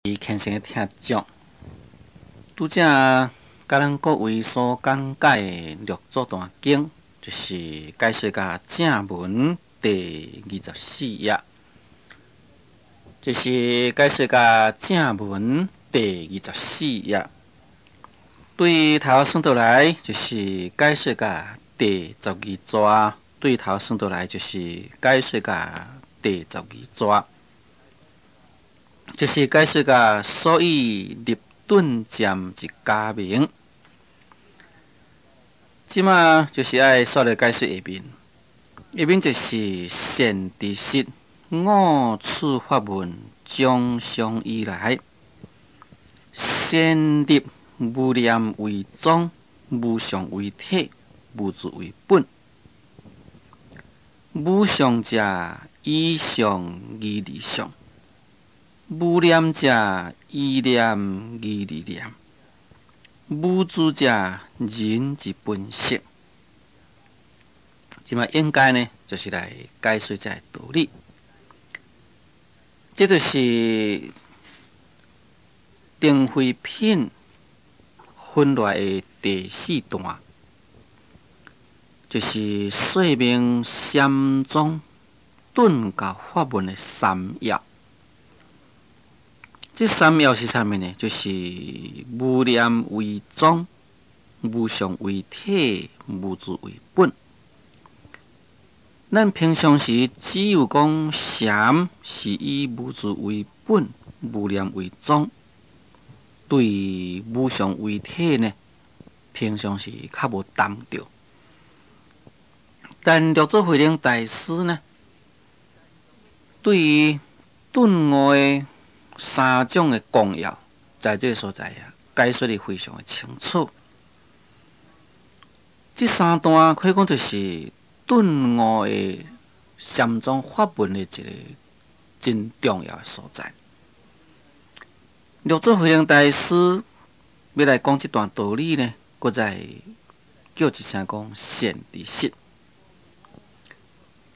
虔誠的聽眾，拄才佮咱各位所講解的六祖壇經，就是解說甲正文第24頁，就是解說甲正文第二十四頁。對頭算倒來，就是解說甲第十二逝；對頭算倒來，就是解說甲第十二逝。就是解說甲所以立頓漸一家名。這馬就是愛煞來解說下面，下面就是善知識五處法門從上以來，先立無念為宗，無相為體，無住為本。無相者，依相而離相；無念者，依念而離念；無住者，人之本性。這馬應該呢，就是來解說這个道理。這就是定慧品分內的第四段，就是說明禪宗頓教法門的三要。這三要是啥物呢？就是無念為宗，無相為體，無住為本。咱平常時只有講禪是以無住為本，無念為宗，對無相為體呢，平常時較無談著。但六祖慧能大師呢，對於頓悟的三種的綱要，在這個所在啊，解說得非常的清楚。這三段可以講就是頓悟的禪宗法門的一個真重要的所在。六祖慧能大師欲來講這段道理呢，閣再叫一聲講善知識，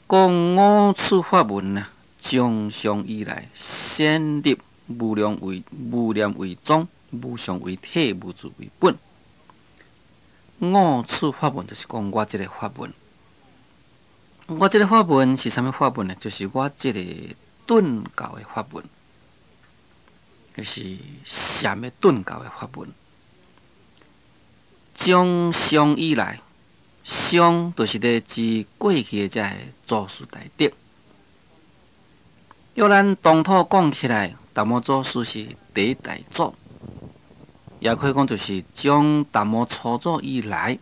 講五處法門啊，從上以來，先立無念為宗，無相為體，無住為本。五處法門就是講我這个法門，我這个法門是啥物法門呢？就是我這个頓教的法門，就是禪的頓教的法門。從上以來，上就是咧指過去的這个祖師大德。用咱東土講起來，達摩祖師是第一大祖，也可以講就是從達摩初祖以來。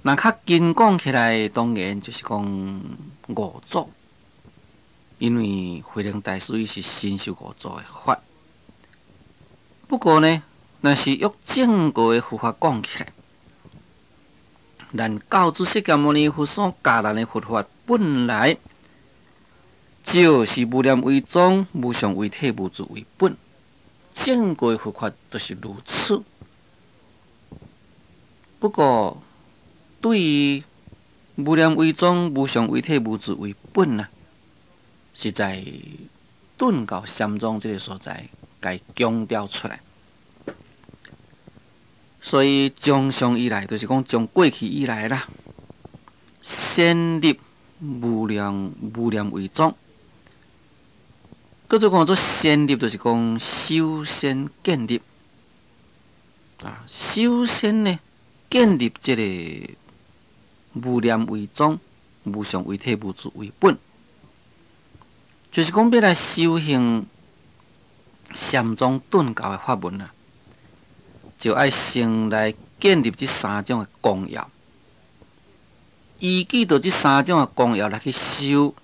若較近講起來，當然就是講五祖，因為慧能大師伊是深受五祖的法。不過呢，若是用正果的佛法講起來，咱教主釋迦牟尼佛所教咱的佛法，本來就是無念為宗，無相為體，無住為本。正果的佛法就是如此。不過，對於無念為宗、無相為體、無住為本啊，是在頓教禪宗這个所在，共強調出來。所以從上以來，就是講從過去以來啦，先立無念為宗，閣做講做先立，就是講首先建立啊，首先呢建立這个無念為宗、無相為體、無住為本，就是講欲來修行禪宗頓教的法門啊，就愛先來建立這三種的綱要，依據著這三種的綱要來去修，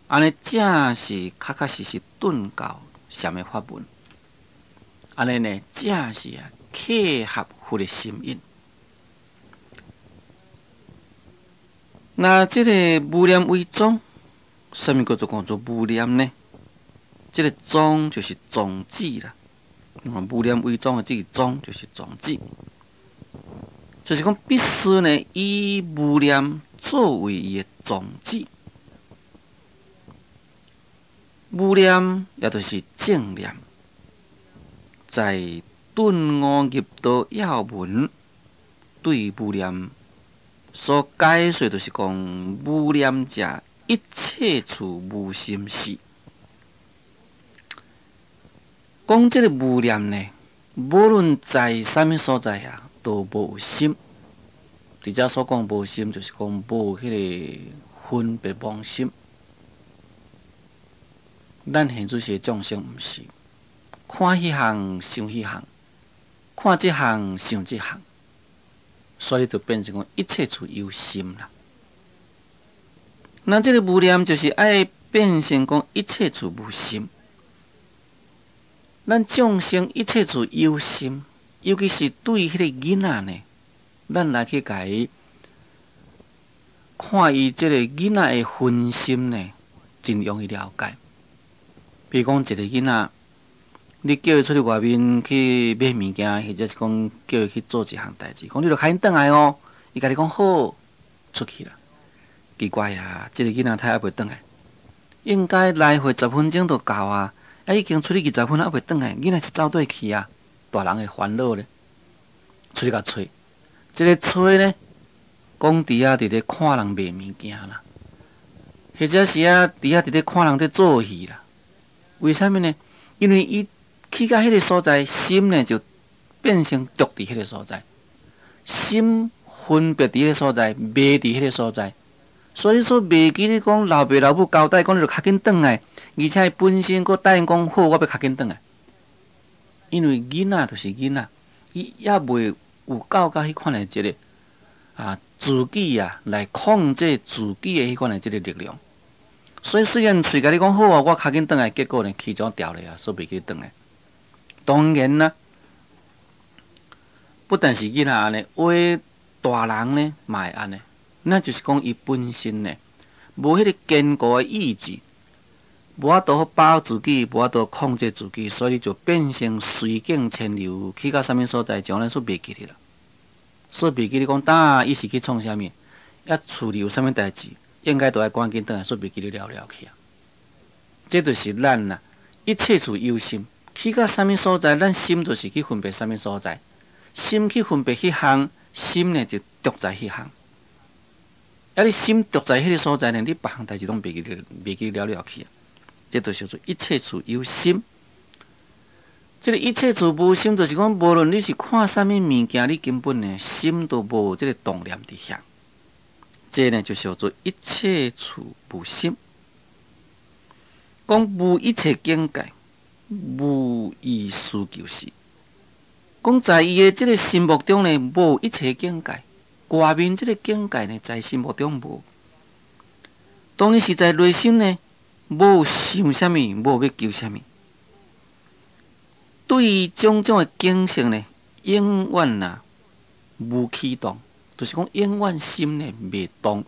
按呢才是確確實實頓教禪的法門。按呢呢，才是啊契合佛的心意。那這个無念為宗，啥物叫做講做無念呢？這个宗就是宗旨啦。無念為宗的這个宗就是宗旨，就是講必須呢以無念作為伊的宗旨。無念也就是正念，在頓悟入道要文對無念所解說，就是講無念者，一切處無心是。講這個無念呢，無論在啥物所在啊，都無有心。佇遮所講無心，就是講無彼個分別妄心。咱現世的眾生毋是，看彼項想彼項，看這項想這項，所以就變成講一切處有心啦。那這個無念就是愛變成講一切處無心。咱眾生一切處有心，尤其是對彼個囡仔呢，咱來去共伊看伊這個囡仔的分心呢，真容易了解。比如講，一個囡仔，你叫伊出去外面去買物件，或者是講叫伊去做一項代誌，講你著較緊轉來哦。伊共你講好，出去啦。奇怪啊，這個囡仔太猶未轉來，應該來回10分鐘就夠啊。啊，已經出去20分猶未轉來，囡仔是走佗去啊？大人的煩惱咧，出去共揣，這个揣呢，講佇遐佇咧看人賣物件啦，或者是啊，佇遐佇咧看人佇做戲啦。為啥物呢？因為伊去到彼個所在，心呢就變成著佇彼個所在，心分別佇彼個所在，迷佇彼個所在，所以說袂記你講老爸老母交代講你著較緊轉來，而且伊本身閣答應講好，我欲較緊轉來。因為囡仔就是囡仔，伊猶未有到彼款的這個啊自己啊來控制自己的彼款的這個力量。所以雖然喙共你講好啊，我較緊轉來，結果呢，起床掉咧啊，煞袂記轉來。當然啦，不但是囡仔按呢，有的大人呢嘛會按呢，那就是講伊本身呢，無彼個堅固的意志，無法度好把握自己，無法度控制自己，所以就變成隨境遷流，去到啥物所在，將咱煞袂記得啦。煞袂記得講當伊是去創啥物，抑厝裡有啥物代誌。應該都愛趕緊轉來，煞袂記得了了去啊！這就是咱啊，一切處有心，去到啥物所在，咱心就是去分別啥物所在，心去分別彼項，心呢就著在彼項。啊，你心著在彼个所在呢，你別項代誌攏袂記得，袂記得了了去啊！這就叫做一切處有心。這个一切處無心，就是講無論你是看啥物物件，你根本呢心都無這个動念佇遐。這呢就叫做一切處無心，講無一切境界，無意思就是，講在伊的這个心目中呢，無一切境界，外面這个境界呢，在心目中無。當伊實在內心呢，無想啥物，無欲求啥物，對種種的景色呢，永遠啊無起動。就是講，永遠心呢袂動，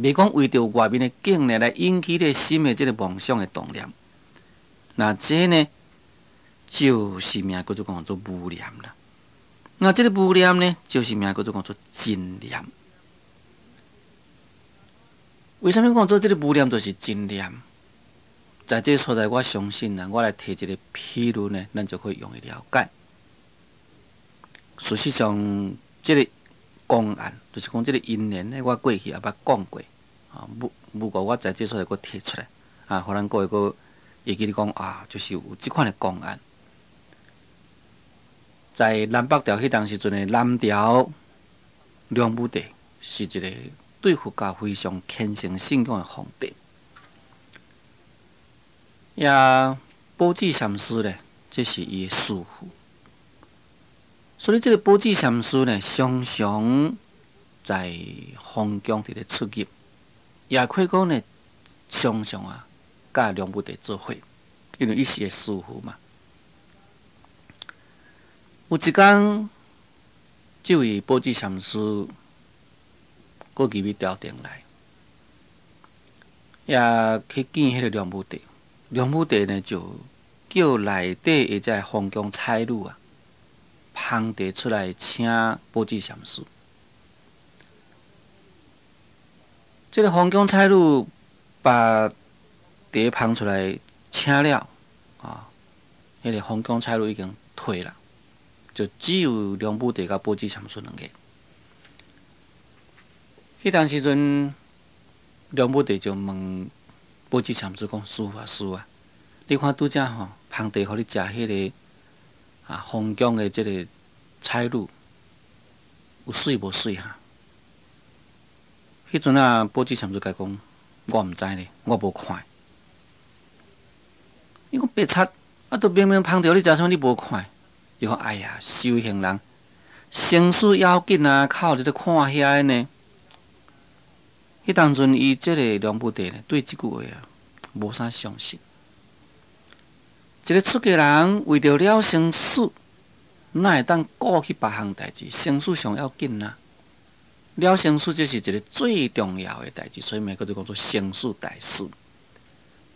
袂講為著外面的境呢來引起你心的這个妄想的動念。那這呢，就是名叫做講做無念啦。那這个無念呢，就是名叫做講做真念。為啥物講做這个無念就是真念？在這个所在，我相信啊，我來提一个譬喻呢，咱就可以容易了解。事實上，這个公案就是講這个因緣呢，我過去也捌講過，啊，不不過我在這所在閣提出來，啊，予咱各位閣會記得講啊，就是有這款的公案，在南北朝彼當時陣的南朝梁武帝是一个對佛教非常虔誠信仰的皇帝，也寶智禪師咧，這是伊的師父。所以，這个寶智禪師呢，常常在皇宮佇咧出入，也可以講呢，常常啊，佮梁武帝做伙，因為伊是伊師父嘛。有一工，這位寶智禪師閣入去朝廷內，也去見彼个梁武帝。梁武帝呢，就叫內底的這个皇宮差女啊，捧茶出來請寶智禪師。這个皇宮差女把茶捧出來請了啊，彼个皇宮差女已經退啦，就只有梁武帝佮寶志禪師兩個。彼當時陣，梁武帝就問寶志禪師講：師父啊，師父啊，你看拄才吼，芳茶予你食彼个啊，皇宮的這个彩女有媠無媠哈？彼陣啊，寶志禪師共伊講：我毋知咧，我無看。伊講白賊，啊，都明明芳茶予你食啥物，你無看？伊講：哎呀，修行人生死要緊啊，靠佇咧看遐个呢？彼當陣，伊這个梁武帝呢，對這句話啊，無啥相信。一个出家人為著了生死，哪會當顧去別項代誌？生死上要緊啊！了生死，這是一个最重要的代誌，所以嘛叫做講做生死大事。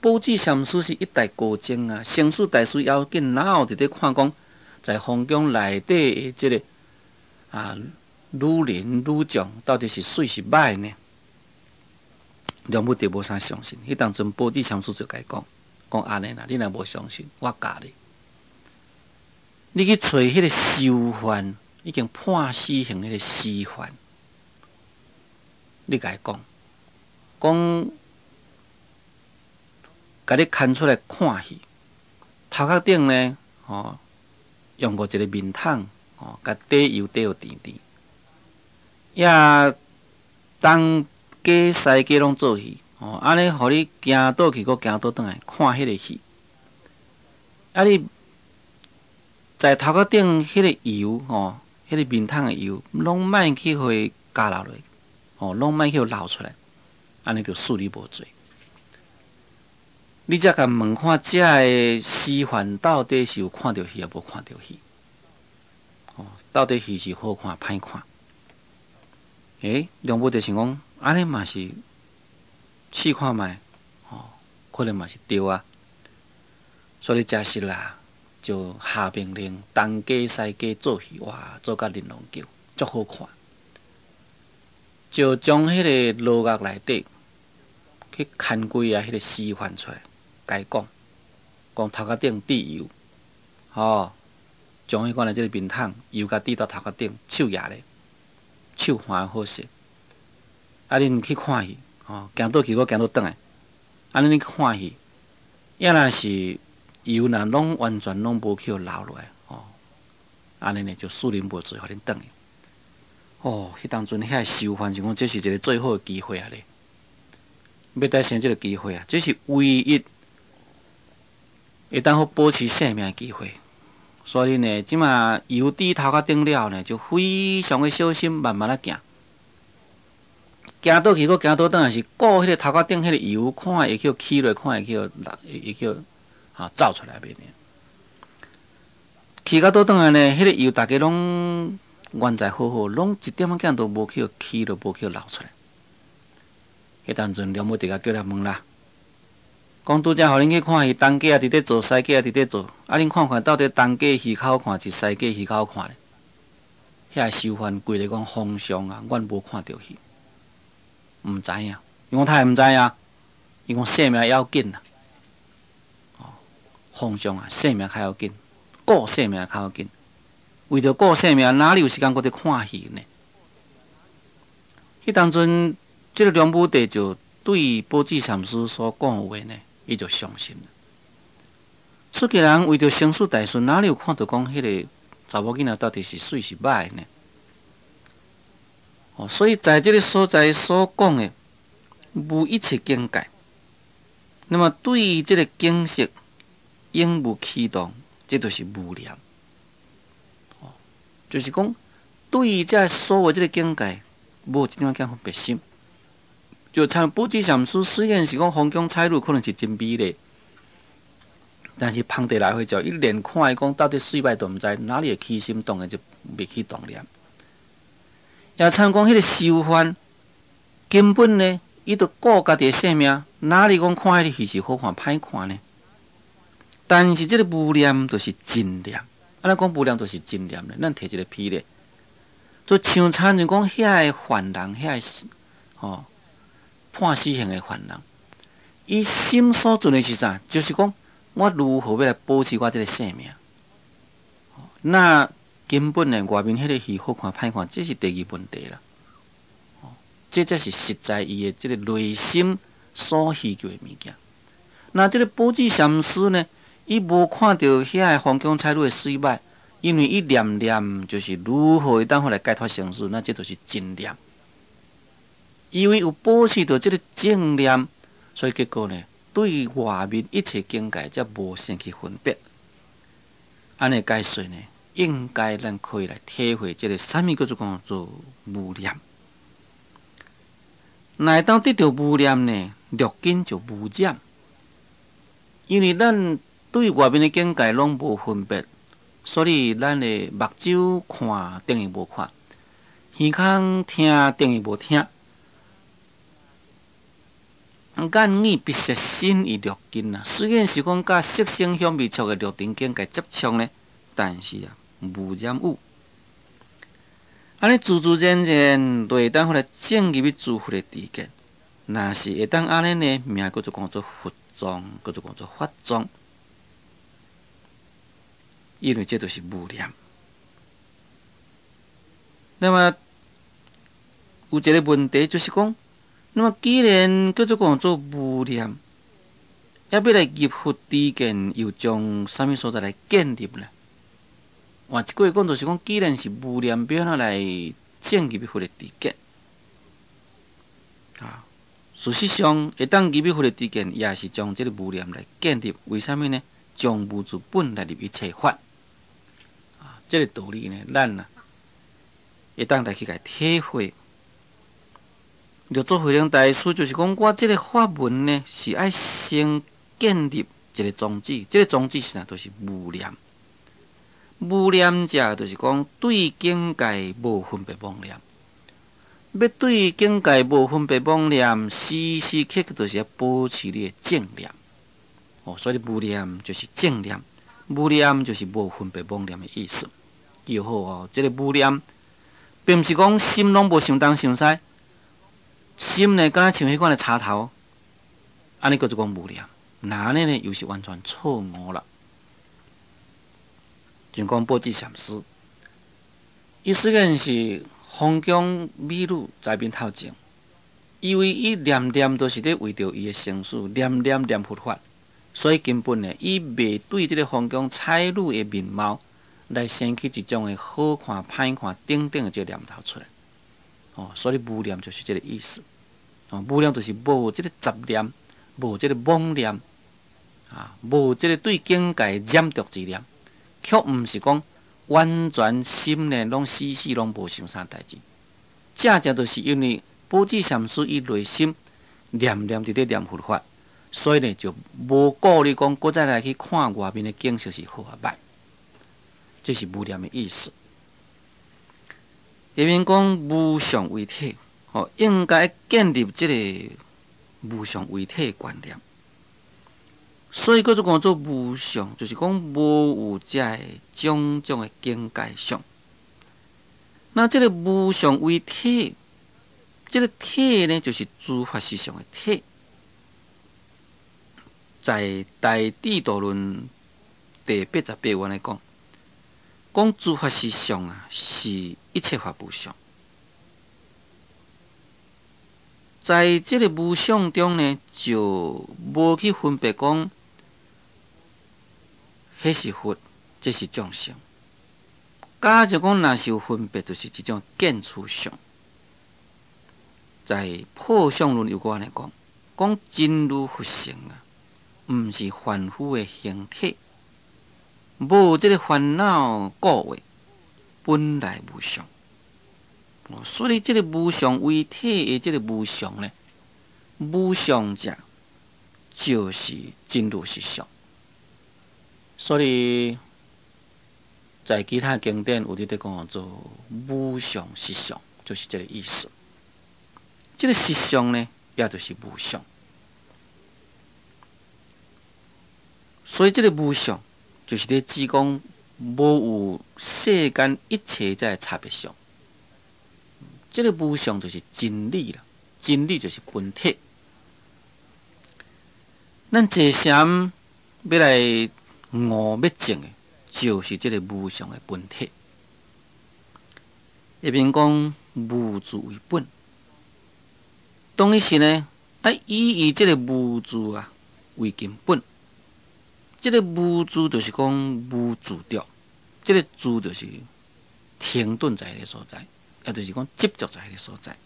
寶志禪師是一代高僧啊，生死大事要緊，哪有佇咧看講在皇宮內底的這个啊女人女將到底是媠是歹呢？梁武帝無啥相信，彼當陣寶志禪師就共伊講，講按呢啦，你若無相信，我教你，你去揣彼个囚犯，已經判死刑彼个死犯，你共伊講，講，共你牽出來看戲，頭殼頂呢，吼，用過一个面桶，吼，共底油底予甜甜，也東街西街攏做戲，吼，按呢予你行倒去，閣行倒轉來看彼个戲。啊，你在頭殼頂彼个油，吼，彼个面桶的油，攏莫去予伊加落落，吼，攏莫去予流出來，按呢就恕你無罪。你才共問看，遮个死犯到底是有看著戲，抑無看著戲？吼，到底戲是好看歹看？欸，梁武帝想講，按呢嘛是試看覓，吼，可能嘛是對啊。所以誠實啦，就下命令東街西街做戲，哇，做甲玲瑯叫，足好看。就將彼个牢獄內底去牽幾个彼个死犯出來，共伊講，講頭殼頂滴油，吼，將彼款的這个面桶油共滴到頭殼頂，手舉咧，手環好勢。啊，恁去看戲，吼，行倒去，閣行倒轉來，按呢你去看戲，抑若是油若攏完全攏無去予流落來，吼，按呢呢就恕恁無罪，予恁轉去。哦，彼當陣遐个囚犯想講，這是一个最好的機會啊咧，欲得趁這个機會啊，這是唯一會當好保持性命的機會。所以呢，這馬油滴頭殼頂了呢，就非常的小心，慢慢仔行。行倒去，閣行倒轉來，是顧彼个頭殼頂彼个油，看會去起落，看會去落，會去哈走出來袂呢？去到倒轉來呢，彼个油逐家攏原在好好，攏一點仔都無去起落，無去流出來。彼當陣梁武帝共叫來問啦，講拄才予恁去看戲，東家也佇咧做，西家也佇咧做，啊，恁看看到底東家戲較好看，是西家戲較好看咧？遐囚犯規个講皇上啊，阮無看著戲，毋知影。伊講他會毋知影，伊講性命要緊啊！哦，皇上啊，性命較要緊，顧性命較要緊。為著顧性命，哪裡有時間閣佇看戲呢？彼當陣，這个梁武帝就對寶志禪師所講的話呢，伊就相信了。出家人為著生死大事，哪裡有看著講彼个查某囡仔到底是媠是歹呢？哦，所以在這个所在所講的無一切境界，那麼對於這个景色永無起動，這就是無念。哦，就是講對於這所謂這个境界，無一點仔分別心。就親像寶志禪師雖然是講皇宮彩女可能是真美麗，但是芳茶來回就伊連看伊講到底媠歹都毋知，哪裡會起心動念就袂起動念。也親像講彼个囚犯根本呢，伊就顧家己的性命，哪裡講看彼个戲是好看歹看呢？但是這个無念就是真念，按呢講無念就是真念咧。咱提一个譬咧，就像親像講遐个犯人，遐个吼判死刑的犯人，伊心所存的是啥？就是講我如何欲來保持我這个性命？那根本呢，外面彼个戲好看歹看，這是第二問題啦。這才是實在伊的這个內心所希求的物件。那這个寶智禪師呢，伊無看著遐个風宮彩女的媠歹，因為伊念念就是如何會當來解脫生死，那這就是正念。因為有保持著這个正念，所以結果呢，對外面一切境界才無生起分別。按呢解說呢，應該咱可以來體會這个啥物叫做講做無念。若會當得著無念呢，六根就無染。因為咱對外面的境界攏無分別，所以咱的目睭看等於無看，耳孔聽等於無聽。眼耳鼻舌身意六根啊，雖然是講佮色聲香味觸的六塵境界接觸呢，但是啊，無染污。按呢自自然然就會當來證入去諸佛的知見。若是會當按呢呢，名叫做講做佛藏，叫做講做法藏。因為這就是無念。那麼有一个問題就是講，那麼既然叫做講做無念，欲來入佛知見，又將啥物所在來建立呢？換一句話講，就是講，既然是無念，欲按怎來證入佛的知見？啊，事實上，會當入佛的知見，也是將這个無念來建立。為啥物呢？將無自本來入一切法。啊，這个道理呢，咱啊會當來去共體會。六祖慧能大師就是講，我這个法門呢，是愛先建立一个宗旨，這个宗旨是啥？就是無念。無念者，就是講對境界無分別妄念。欲對境界無分別妄念，時時刻刻就是欲保持你的正念。哦，所以無念就是正念，無念就是無分別妄念的意思。記好哦，這个無念，並毋是講心攏無想東想西，心呢，敢若像彼款的插頭，按呢叫做講無念。那按呢呢，又是完全錯誤啦。像講寶智禪師，伊雖然是風宮美女在面頭前，因為伊念念都是咧為著伊的生死，念念念佛法，所以根本呢，伊袂對這个風宮彩女的面貌來生起一種的好看、歹看等等的這个念頭出來。哦，所以無念就是這个意思。哦，無念就是無這个雜念，無這个妄念，啊，無這个對境界染著之念，卻毋是講完全心呢，攏死死攏無想啥代誌。正正就是因為寶智禪師伊內心念念佇咧念佛法，所以呢就無顧慮講，閣再來去看外面的景色是好抑歹。這是無念的意思。下面講無相為體，吼，應該建立這个無相為體的觀念。所以叫做講做無相，就是講無有這个種種的境界相。那這个無相為體，這个體呢，就是諸法實相的體。在《大智度論》第88願來講，講諸法實相啊，是一切法無相。在這个無相中呢，就無去分別講，彼是佛，這是眾生。假如講若是有分別，就是一種見取相。在《破相論》又閣按呢講，講真如佛性啊，毋是凡夫的形體，無這个煩惱過患，本來無相。所以這个無相為體的這个無相呢，無相者就是真如實相。所以在其他經典有佇咧講做無相實相，就是這个意思。這个實相呢，也就是無相。所以這个無相，就是咧指講無有世間一切這个差別相。這个無相就是真理啦，真理就是本體。咱坐禪欲來悟欲證的，就是這个無常的本體。下面講無住為本，當伊是呢，愛以伊這个無住啊為根本。這个無住就是講無住著，這个住就是停頓在彼个所在，也就是講執著在彼个所在。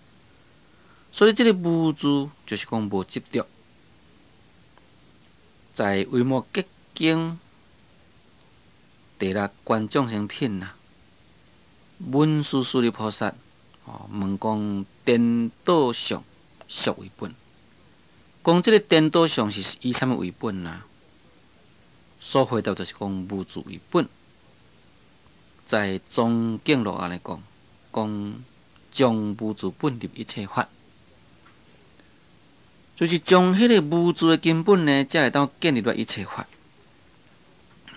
所以這个無住就是講無執著。在《維摩詰經》第六觀眾生品啊，文殊師利菩薩哦問講顛倒相屬為本，講這个顛倒相是以啥物為本啊？所回答就是講無住為本。在宗鏡錄按呢講，講將無住本立一切法，就是將彼个無住的根本呢，才會當建立來一切法。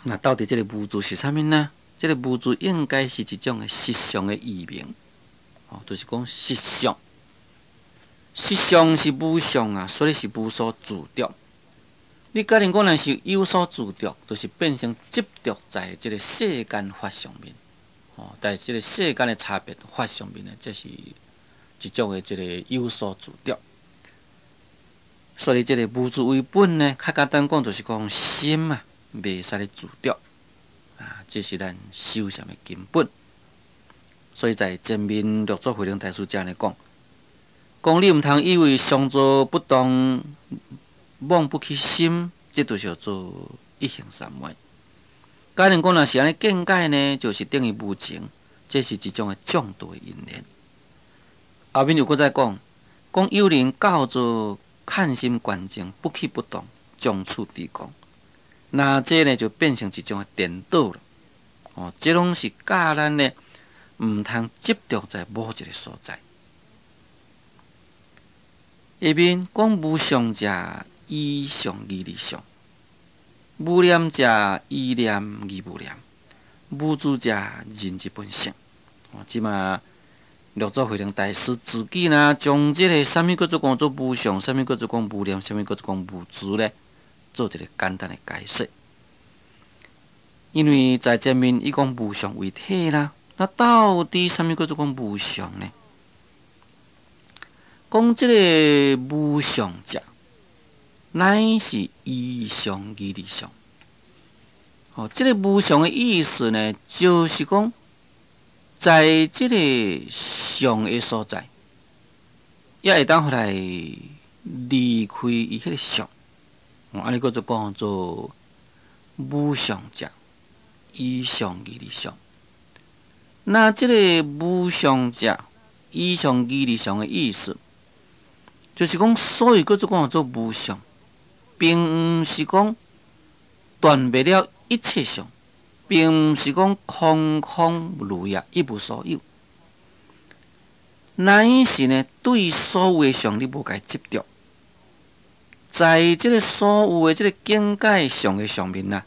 那到底這个無住是啥物呢？這个無住應該是一種的實相的異名，哦，就是講實相。實相是無相啊，所以是無所住著。你假如講若是有所住著，就是變成執著在這个世間法上面，哦，在這个世間的差別法上面呢，這是一種的這个有所住著。所以這个無住為本呢，較簡單講就是講心啊，袂使咧住著。啊，這是咱修禪的根本。所以在前面六祖慧能大師這按呢講，講你毋通以為常坐不動，妄不起心，這就是叫做一行三昧。假如講若是按呢見解呢，就是等於無情，這是一種的障道的因緣。後面又閣再講，講有人教做看心觀靜，不起不動，將處地空。那這呢就變成一種的顛倒了。哦，這攏是教咱呢，毋通執著在某一个所在。下面講無相者，依相而離相；無念者，依念而無念；無住者，認之本性。哦，這馬六祖慧能大師自己呢，將這个啥物叫做講做無相，啥物叫做講無念，啥物叫做講無住咧，做一个簡單的解說。因為在前面伊講無相為體啦，那到底啥物叫做講無相呢？講這个無相者，乃是依相而離相。哦，這个無相的意思呢，就是講，在這个相的所在，也會當予來離開伊彼个相。哦，按呢叫做講做無相者，依相而離相。那這个無相者，依相而離相的意思，就是講，所以叫做講做無相，並毋是講斷滅了一切相，並毋是講空空如也，一無所有。乃是呢，對所有的相，你無共伊執著，在這个所有的這个境界相的上面啊，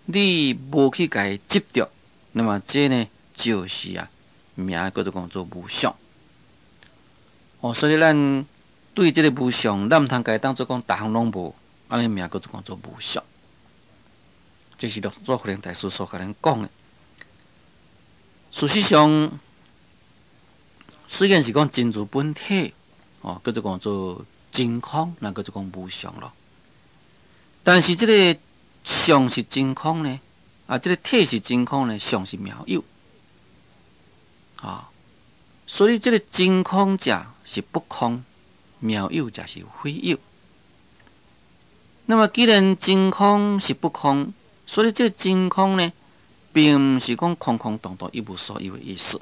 你無去共伊執著，那麼這呢，就是啊，名叫做講做無相。哦，所以咱對這个無相，咱毋通共伊當做講逐項攏無，按呢名叫做講做無相。這是六祖慧能大師所共咱講的。事實上，雖然是講真如本體，哦，叫做講做真空，那叫做講無相咯。但是這个相是真空呢，啊，這个體是真空呢，相是妙有。啊，所以這个真空者是不空，妙有者是非有。那麼既然真空是不空，所以這个真空呢，並毋是講空空洞洞一無所有的意思。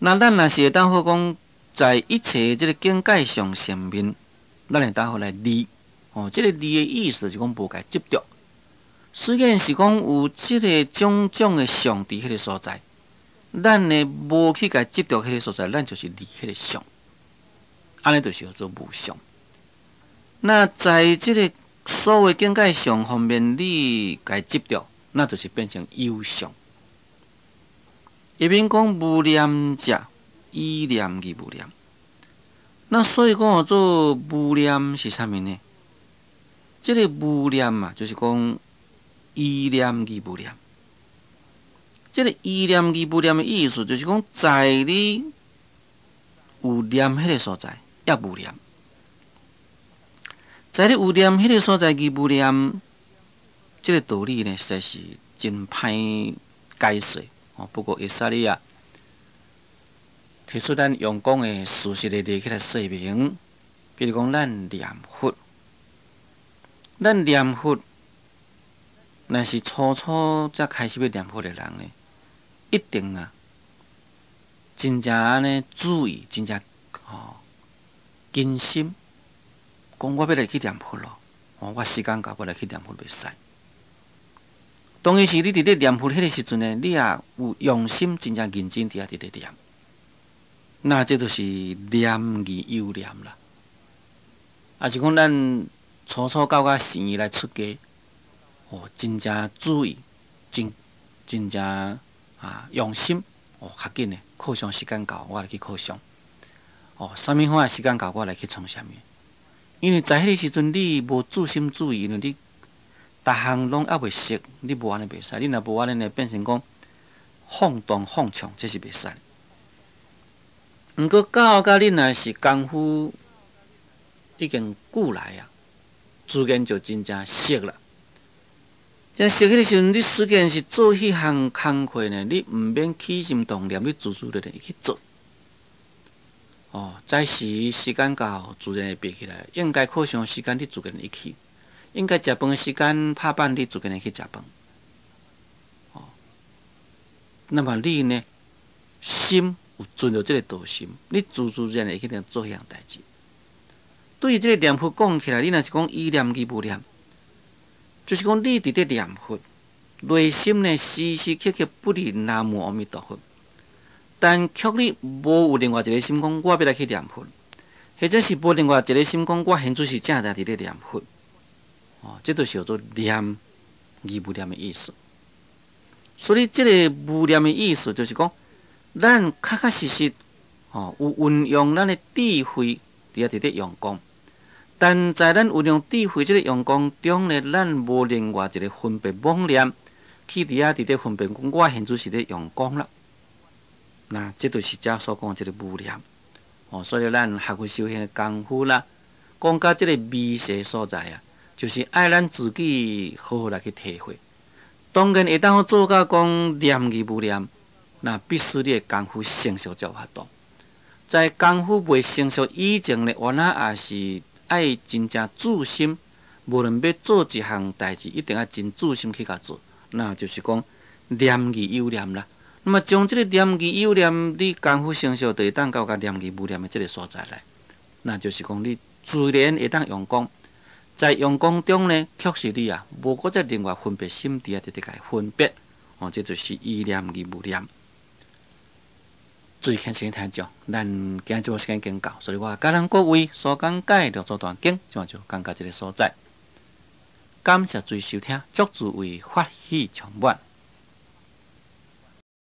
那咱若是會當好講，在一切這个境界上上面，咱會當好來離。哦，這个離的意思就是講無共伊執著。雖然是講有這个種種的相佇彼个所在，咱呢無去共伊執著彼个所在，咱就是離彼个相。按呢就是叫做無相。那在這个所謂境界相方面，你共伊執著，那就是變成有相。下面講無念者，依念而無念。那所以講做無念是啥物呢？這个無念啊，就是講依念而無念。這个依念而無念的意思，就是講在你有念彼个所在，猶無念；在你有念彼个所在而無念，這个道理呢，實在是真歹解說。哦，不過會使你啊，提出咱用講的事實的例起來說明，比如講咱念佛，咱念佛，若是初初才開始欲念佛的人呢，一定啊，真正按呢注意，真正吼謹心，講我欲來去念佛囉，哦，我時間到，我來去念佛袂使。當然是你佇咧念佛彼个時陣呢，你也有用心，真正認真佇遐佇咧念，那這就是念而有念啦。抑是講咱初初到甲寺來出家，哦，真正注意，真真正啊用心，哦，較緊的，課上時間到，我來去課上。哦，啥物款的時間到，我來去創啥物。因為在彼個時陣，你無注心注意，因為你逐項攏猶未熟，你無按呢袂使。你若無按呢，變成講放蕩放縱，這是袂使。毋過到甲你若是功夫已經久來啊，自然就真正熟啦。真熟彼个時陣，你雖然是做彼項工課呢，你毋免起心動念，你自自然然會去做。哦，在時時間到，自然會爬起來。應該課上時間，你自然會去；應該食飯的時間拍板，你自然會去食飯。哦，那麼你呢？心有存著這个道心，你自自然會去做彼項代誌。對於這个念佛講起來，你若是講依念而無念，就是講你佇咧念佛，內心呢時時刻刻不離南無阿彌陀佛，但卻你無有另外一个心講，我欲來去念佛，或者是無另外一个心講，我現在是正在佇咧念佛。哦，這就是叫做念而無念的意思。所以這个無念的意思，就是講咱確確實實哦，有運用咱的智慧佇遐佇咧用功。但在咱運用智慧這个用功中呢，咱無另外一个分別妄念去佇遐佇咧分別講，我現在是咧用功啦。那這就是遮所講的這个無念。哦，所以咱學佛修行的功夫啦，講到這个微細所在啊，就是愛咱自己好好來去體會。當然會當做到講念而無念，那必須你的功夫成熟才有法度。在功夫未成熟以前呢，原來也是愛真正注心，無論欲做一項代誌，一定愛真注心去共做。那就是講念而有念啦。那麼將這个念而有念，你功夫成熟，就會當到共念而無念的這个所在來。那就是講你自然會當用功，在用功中呢，確實你啊，無閣再另外分別心佇遐佇咧共分別，哦，這就是依念而無念。注意聽先聽眾，咱今日節目時間已經到，所以我共咱各位所講解六祖壇經，這馬就講到這个所在。感謝注意收聽，祝諸位法喜充滿。